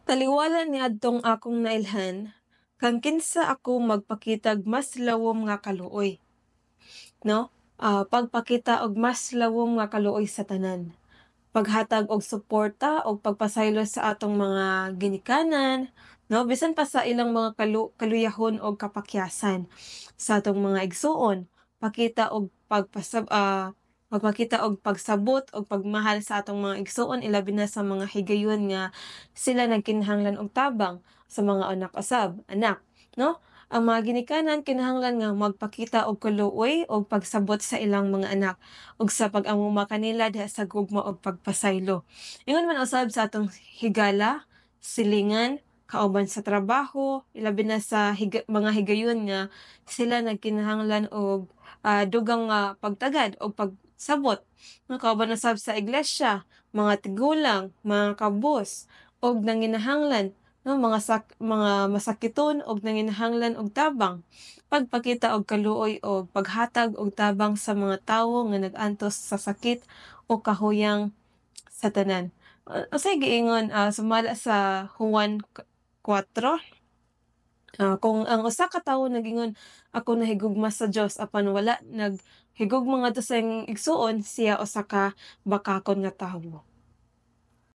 Taliwala niadtong akong nailhan kang kinsa ako magpakitag mas lawom nga kaluoy, no? Pagpakita og mas lawom nga kaluoy sa tanan. Paghatag og suporta og pagpasaylo sa atong mga ginikanan, no? Bisan pa sa ilang mga kaluyahon og kapakyasan sa atong mga igsuon, pakita og pagpakita og pagsabot og pagmahal sa atong mga igsuon, ilabi na sa mga higayon nga sila nagkinahanglan og tabang, sa mga anak usab, anak, no? Ang mga ginikanan kinahanglan nga magpakita og kaluoy og pagsabot sa ilang mga anak ug sa pag-amuma kanila diha sa gugma og pagpasaylo. Ingon man usab sa atong higala, silingan, kauban sa trabaho, ilabi na sa mga higayon nga sila nagkinahanglan og dugang nga pagtagad og pagsabot. No, kauban usab sa iglesia, mga tigulang, mga kabus og nanginahanglan, no, mga masakiton og nanginahanglan og tabang. Pagpakita og kaluoy og paghatag og tabang sa mga tawo nga nag-antos sa sakit o kahuyang sa tanan. Unsay giingon sumala sa Juan 4? Kung ang usa ka tawo nagingon, "Ako nahigugma sa Dios," apan wala naghigugma ngadto sa iyang igsuon, siya usa ka bakakon nga tawo.